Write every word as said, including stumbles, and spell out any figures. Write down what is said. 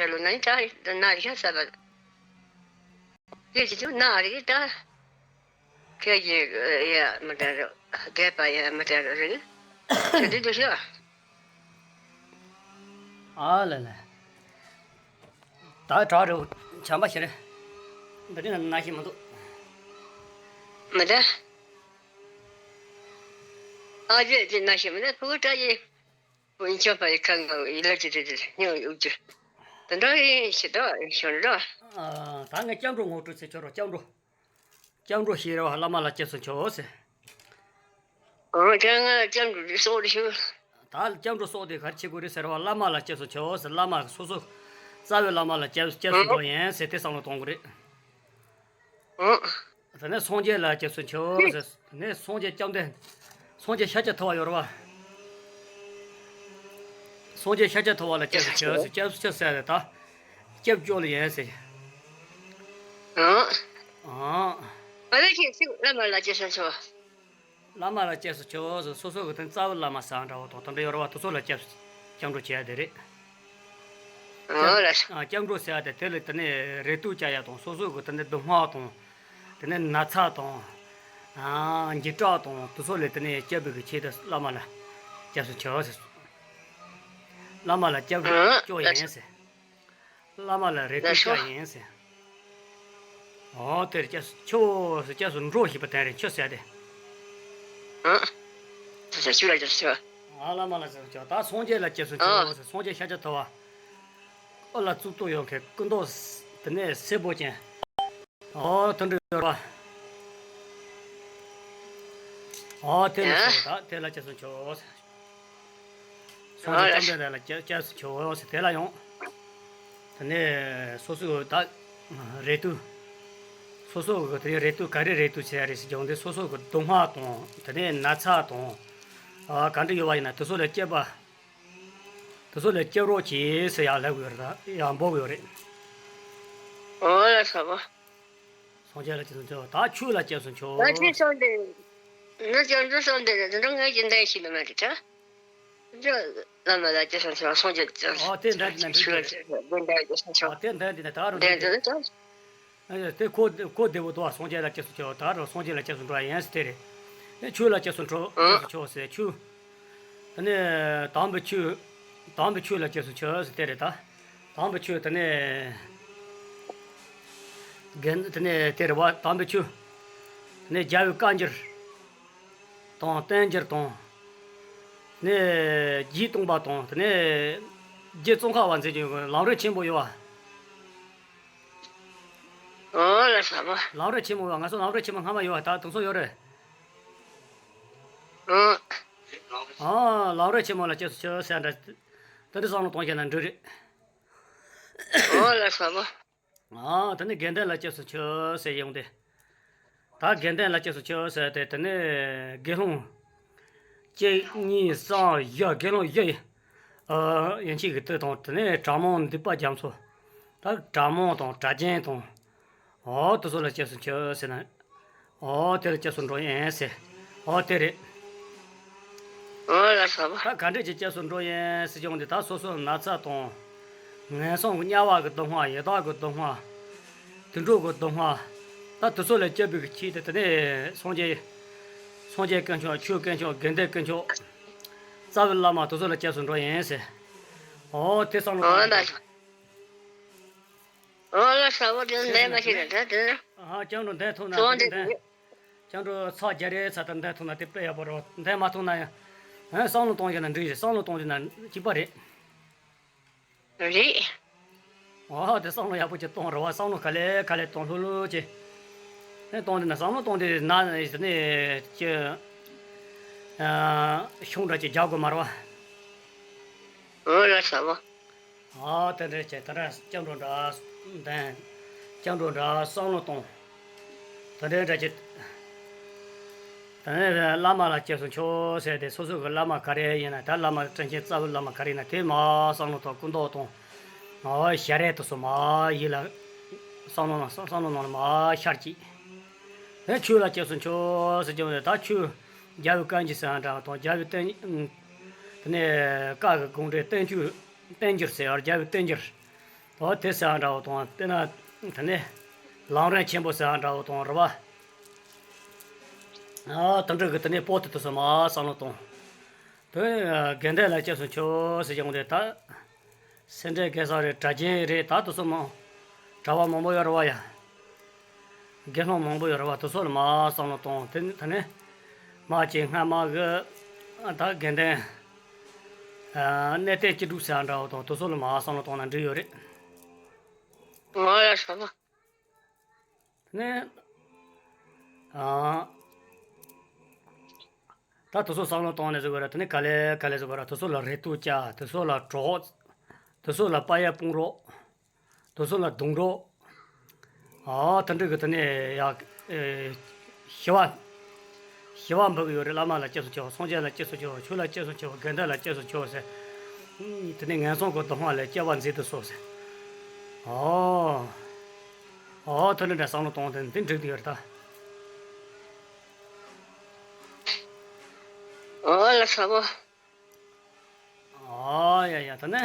ལོ་ན་ཡིན་ད་ན་རི་ཤ་ས་ལ། ཁྱེད་ཀྱི་ན་རི་ད། ཁྱེད་ཀྱི་ཡ་མི་དྲན་རོ། རྒས་པ་ཡ་མི་དྲན་རོ་རི། ཁྱེད་འདི་འདུག་ཤོག་ཨ་ལ་ལ། ད་དྲག་རེད། བྱམས་པ་ཞེ་རེད། འདི་འདྲ་ན་ཤི་མི་འདུག་མི་འདྲ། ཨ་ཅེ་ཅེ་ན་ཤི་མི་འདྲ་ཕུ་གུ་དྲག་ཡིན། ཁོ་ཡིན་ཆོག་པ་ཡི་ཁ་ང་ཡི་ལ་ཅི་ཅི་ཅི་སྙིང་ཡོད་རྒྱུ། དེ་འདྲ་ཡིན་ཞེ་དྲག་ཡིན་ཤོར་འདྲ། ད་ངས་སྐྱབས་འགྲོ་ངོ་སྤྲོད་ཚེ་ཆོག་རོགས། སྐྱབས་འགྲོ། སྐྱབས་འགྲོ་ཞེས་རེ་བ་བླ་མ་ལ་སྐྱབས་སུ་མཆིའོ་ཟེར། ཨོ་ཅང་ང་སྐྱབས་འགྲོ་འདི་སོགས་རེ་ཞུ། ད་སྐྱབས་འགྲོ་སོགས་དེ་ག་རེ་བྱེད་དགོས་རེད་ཟེར་བ་བླ་མ་ལ་སྐྱབས་སུ་མཆིའོ་ཟེར། བླ་མ་སོ་སོ་རྩ་བའི་བླ་མ་ལ་སྐྱབས་སྐྱབས་སུ་འགྲོ་ཡིན་ཟེར་དེ་བསམ་བློ་གཏོང་དགོས་རེད། ཨོ། དེ་ནས་སངས་རྒྱས་ལ་སྐྱབས་སུ་མཆིའོ་ཟེར། དེ་ནས་སངས་རྒྱས་བཅོམ་ལྡན། སངས་རྒྱས་ཤཱཀྱ་ཐུབ་པ་ཡོད་རེད་བ། སངས་རྒྱས་ཤཱཀྱ་ཐུབ་པ་ལ་སྐྱབས་སུ་མཆིའོ་ཟེར། སྐྱབས་སུ་མཆིའོ་ཟེར་ཡ་དེ་ད། སྐྱབས་བཅོལ་ཡིན་ཟེར། ཨང་། ཨང་། ཨ་ལེ་ཁྱེད་ཚིག་བླ་མ་ལ་སྐྱབས་སུ་མཆིའོ། བླ་མ་ལ་སྐྱབས་སུ་མཆིའོ་ཟེར། སོ་སོ་གི་དོན་རྩ་བའི་བླ་མ་ཟེར་འདྲ་བོ་དང་དེ་འདྲ་ཡོད་རེད་བ། དེ་ཚོ་ལ་སྐྱབས་སྐྱབས་འགྲོ་བྱེད་ཡ་དེ་རེད། ཨོ་ལགས་སོ། སྐྱབས་འགྲོ་ཟེར་ཡ་དེ་དེ་ལ་དེ་ནས་རེ་ལྟོས་བྱ་ཡ་དང་སོ་སོ་གི་དེ་ནས་སྡུག་བསྔལ་དང་། དེ་ནས་ན་ཚ་དང་། འཇིགས་སྐྲག་དང་དེ་ཚོ་ལས་དེ་ནས་སྐྱབས་པའི་གི་ཆེད་དུ་བླ་མ་ལ་སྐྱབས་སུ་མཆིའོ་ཟེར། བླ་མ་ལ་སྐྱབས་སུ་མཆིའོ་ཡིན་ཟེར། བླ་མ་ལ་རེ་ལྟོས་བྱ་ཡིན་ཟེར། ཨོ་དེར་སྐྱབས་སུ་མཆིའོ་ཟེར། སྐྱབས་སུ་འགྲོ་ཞེས་པ་དེ་རེད། མཆིའོ་ཟེར་ཏེ། ཨ། ཟེར་ཆོས་ལ་སྐྱབས་སུ་མཆིའོ། ཨ་བླ་མ་ལ་སྐྱབས་སུ་མཆིའོ། ད་སངས་རྒྱས་ལ་སྐྱབས་སུ་མཆིའོ་ཟེར། སངས་རྒྱས་ཤཱཀྱ་ཐུབ་པ། ཨོ་ལ་གཙུག་ཏོར་ཡོད་མཁན་སྐུ་མདོག་དེ་ནས་སེར་པོ་ཅན། ཨོ་དེ་འདྲ་ཡོད་རེད་བ། ཨོ་དེ་ལ་ཡ། སོང་ད་དེ་ལ་སྐྱབས་སུ་མཆིའོ་ཟེར། སངས་རྒྱས་བཅོམ་ལྡན་འདས་ལ་སྐྱབས་སྐྱབས་སུ་མཆིའོ་ཟེར་དེ་ལ་ཡང་། དེ་ནས་སོ་སོའི་ད་རེ་ལྟོས། སོ་སོ་གི་དེ་རེ་ལྟོས་ག་རེ་རེ་ལྟོས་བྱེད་ཡ་རེད་ཟེར་ཀྱང་དེ་སོ་སོ་གི་སྡུག་བསྔལ་དང་དེ་ནས་ན་ཚ་དང་། ཨ་ག་འདྲ་ཡོད་པ་ཡིན་ན་དེ་ཚོ་ལས་སྐྱོབ་པ། དེ་ཚོ་ལས་སྐྱོབ་རོགས་གྱིས་ཟེར་ཡ་ལབ་དགོས་རེད། ད་ཡང་འབོད་དགོས་རེད། ཨོ་ལགས་སོ། སངས་རྒྱས་ལ་སྐྱབས་སུ་མཆིའོ། ད་ཆོས་ལ་སྐྱབས་སུ་མཆིའོ། ད་ཁྱེད་སོང་དེ། ང་སྐྱབས་འགྲོ་སོང་དེ་འདི་འདྲ་ངས་ཀྱི་འདས་ཤིག་ནི་མ་རེད་ད། འདི་བླ་མ་ལ་སྐྱབས་སུ་མཆིའོ། སངས་རྒྱས་སྐྱབས་སུ་ཨོ་དེ་འདྲ་དེ་འདྲ་ཆོས་ལ་འགྲིག་གི་རེད། སྐྱབས་སུ་མཆིའོ། འདི་འདྲ་སྐྱབས་སུ་མཆིའོ། ཨོ་དེ་འདྲ་དེ་འདྲ་ད་རུང་འདི་འདྲ་འདི་འདྲ་ད། ཨ་དེ་གོ་གོ་བདེ་བོ་འདུག་ཨ། སངས་རྒྱས་ལ་སྐྱབས་སུ་མཆིའོ། ད་རུང་སངས་རྒྱས་ལ་སྐྱབས་སུ་འགྲོ་བ་ཡིན་ཟེར་དེ་རེད། ཨེ་ཆོས་ལ་སྐྱབས་སུ་འགྲོ་ཨ། སྐྱབས་སུ་མཆིའོ་ཟེར་ཆོས། དེ་ནས་དམ་པའི་ཆོས། དམ་པའི་ཆོས་ལ་སྐྱབས་སུ་མཆིའོ་ཟེར་དེ་རེད་ད། དམ་པའི་ཆོས་དེ་ནས། དགེ་དེ་ནས་དེ་རེད་བ། དམ་པའི་ཆོས། དེ་ནས་རྒྱལ་བའི་བཀའ་འགྱུར། དང་བསྟན་འགྱུར་དང་། ནས་རྗེ་སྟོང་པ་དང་དེ་ནས་རྗེ་ཙོང་ཁ་པ་མཛད་ཀྱི་ལམ་རིམ་ཆེན་པོ་ཡོད་བ། ཨོ་ལགས་སོ། ལམ་རིམ་ཆེན་མོ་ཡོད་བ། ང་ཚོ་ལམ་རིམ་ཆེན་མོ་སྔ་མ་ཡོད་བ། ད་དེང་སང་ཡོད་རེད། ཨོ། ཨོ་ལམ་རིམ་ཆེན་མོ་ལ་སྐྱབས་སུ་མཆིའོ་ཟེར་འདྲ། དེ་འདྲ་བསམ་བློ་གཏོང་བྱས་ན་འགྲིག་རེད། ཨོ་ལགས་སོ། ཨ་དེ་ནི་དགེ་འདུན་ལ་སྐྱབས་སུ་མཆིའོ་ཟེར་ཡོང་དེ། ད་དགེ་འདུན་ལ་སྐྱབས་སུ་མཆིའོ་ཟེར་ཏེ་དེ་ནི་དགེ་སློང་། གཅིག་གཉིས་གསུམ་བཞི། དགེ་སློང་བཞི་ཡི། ཨ་ཡན་ཆད་ཀྱི་དེ་དང་དེ་ནི་གྲྭ་མང་འདུས་པ་རྒྱ་མཚོ། ད་གྲྭ་མང་དང་གྲྭ་རྒྱུན་དང་། ཨོ་དེ་ཚོ་ལ་སྐྱབས་སུ་མཆིའོ་ཟེར་ན། ཨོ་དེ་ལ་སྐྱབས་སུ་འགྲོ་ཡིན་ཟེར། ཨོ་དེ་རེད། ཨོ་ལགས་སོ། ད་ག་འདྲས་ཀྱི་སྐྱབས་སུ་འགྲོ་ཡིན་ཟེར་ཀྱང་འདི་ད་སོ་སོ་ན་ཚ་དང་། ངན་སོང་གི་དམྱལ་བ་གི་སྡུག་བསྔལ། ཡི་དྭགས་གི་སྡུག་བསྔལ། དུད་འགྲོ་གི་སྡུག་བསྔལ། ད་དེ་ཚོ་ལས་སྐྱོབ་པའི་གི་ཆེད་དུ་དེ་ནས་སངས་རྒྱས། སངས་རྒྱས་དཀོན་མཆོག་ཆོས་དཀོན་མཆོག་དགེ་འདུན་དཀོན་མཆོག་རྩ་བའི་བླ་མ་དེ་ཚོ་ལ་སྐྱབས་སུ་འགྲོ་ཡིན་ཟེར། ཨོ་དེ་བསམ་བློ་ཨོ་གཏོང་ལགས་དགོས། སོ། ཨོ་ལགས་སོ། འོ་དེ་འདས་མ་ཤེས་ན་ད་དེ། ཨ་སྐྱབས་འགྲོ་འདས་ཐུབ་ན་གཙོ་བོ་དེ་འདས། འདི་སྐྱབས་འགྲོ་ཚར་བརྒྱ་རེ་ཚར་དུ་འདས་ཐུབ་ན་དེ་དཔེ་ཡག་པོ་རེད། འདས་མ་ཐུབ་ན་ཡང་། ཨ་བསམ་བློ་གཏོང་བྱས་ན་འགྲིག་རེད། བསམ་བློ་གཏོང་བྱས་ན་གཅིག་པ་རེད། རེད། ཨོ་དེ་བསམ་བློ་ཡག་པོ་ཅིག་གཏོང་རེད་བ། བསམ་བློ་ག་ལེ་ག་ལེ་གཏོང་ལྷུག་ལྷུག་ཅིག་ཨ་གཏོང་དེ་ན་བསམ་བློ་གཏོང་དེ་ན་ནི་ཅི། ཨ་ཤུགས་འདྲ་ཅིག་རྒྱག་དགོས་མ་རེད་བ། ཨོ་ལགས་སོ། ཨ་དེ་འདྲ་བྱས་དེ་འདྲ་སྐྱབས་འགྲོ་འདྲ་འདོན། སྐྱབས་འགྲོ་འདྲ་བསམ་བློ་གཏོང་། དེ་འདྲ་འདྲ་བྱས། དེ་ནས་བླ་མ་ལ་སྐྱབས་སུ་མཆིའོ་ཟེར་ཏེ་སོ་སོ་གི་བླ་མ་ག་རེ་ཡིན་ན། ད་བླ་མ་དྲིན་ཆེན་རྩ་བའི་བླ་མ་ག་རེ་ཡིན་ན་དེ་མར་བསམ་བློ་གཏོང་། སྐུ་མདོག་གཏོང་། ཨ་ཞལ་རས་དེ་ཚོ་མར་ཡིད་ལ། བསམ་བློ་ནང་བསམ་བློ་ནང་ལ་མར་ཤར་གྱིས། དེ་ཆོས་ལ་སྐྱབས་སུ་མཆིའོ་ཟེར་ཀྱང་ད་ཆོས། རྒྱལ་བའི་བཀའ་འགྱུར་ཟེར་བ་འདྲ་བ་དང་། རྒྱལ་བའི་བསྟན། དེ་ནས་བཀའ་གི་དགོངས་འགྲེལ་བསྟན་བཅོས། བསྟན་འགྱུར་ཟེར་བ། རྒྱལ་བའི་བསྟན་འགྱུར། ཨོ་དེ་ཟེར་བ་འདྲ་བོ་དང་། དཔེར་ན་དེ་ནས་ལམ་རིམ་ཆེན་པོ་ཟེར་བ་འདྲ་བོ་དང་རེད་བ། ཨ་དེ་འདྲ་གི་དེ་ནས་པོ་ཏི་དེ་ཚོ་མར་བསམ་བློ་གཏོང་། དེ་དགེ་འདུན་ལ་སྐྱབས་སུ་མཆིའོ་ཟེར་གྱི་འོང་དེ་ད། སེ་འབྲས་དགེ་གསར་རེད། གྲྭ་རྒྱུན་རེད། ད་དེ་ཚོ་མང་། གྲྭ་པ་མང་པོ་ཡོད་རེད་བ་ཡ། དགེ་སློང་མང་པོ་ཡོད་རེད་བ། དེ་ཚོ་ལ་མར་བསམ་བློ་གཏོང་། དེ་ནས་དེ་ནས་མར་གྱི་སྔ་མ་གི་ད་དགེ་འདུན་གནས་བརྟན་སྐྱིད་སྡུག་ཟེར་བ་འདྲ་བོ་དང་དེ་ཚོ་ལ་མར་བསམ་བློ་གཏོང་ན་འགྲིག་ཡོད་རེད། ང་ཡ་ཤ་མ། དེ་ནས་ཨ་ད་དེ་ཚོ་བསམ་བློ་གཏོང་ནས་ཟེར་དགོས་ར། དེ་ནས་ག་ལེ་ག་ལེ་ཟེར་དགོས་ར། དེ་ཚོ་ལ་རེ་ལྟོས་བྱ། དེ་ཚོ་ལ་གྲོགས། དེ་ཚོ་ལ་དཔའ་ཡ་དཔུང་རོགས། དེ་ཚོ་ལ་སྡུག་རོགས། ཨ་དེ་འདྲ་གི་དེ་ནས་ཡ་ཨེ་ཞི་བ། ཞི་བ་འབུལ་གི་ཡོད་རེད། བླ་མ་ལ་སྐྱབས་སུ་མཆིའོ། སངས་རྒྱས་ལ་སྐྱབས་སུ་མཆིའོ། ཆོས་ལ་སྐྱབས་སུ་མཆིའོ། དགེ་འདུན་ལ་སྐྱབས་སུ་མཆིའོ་ཟེར། དེ་ནས་ངན་སོང་གི་སྡུག་བསྔལ་ལས་སྐྱོབ་པར་མཛད་དུ་གསོལ་ཟེར། ཨོ། ཨོ་དེ་འདྲ་འདྲ་བསམ་བློ་གཏོང་དེ་འདི་འགྲིག་གི་ཡོད་རེད་ད། ཨོ་ལ་ས་བོ། ཨོ་ཡ་ཡ་ད་ནི།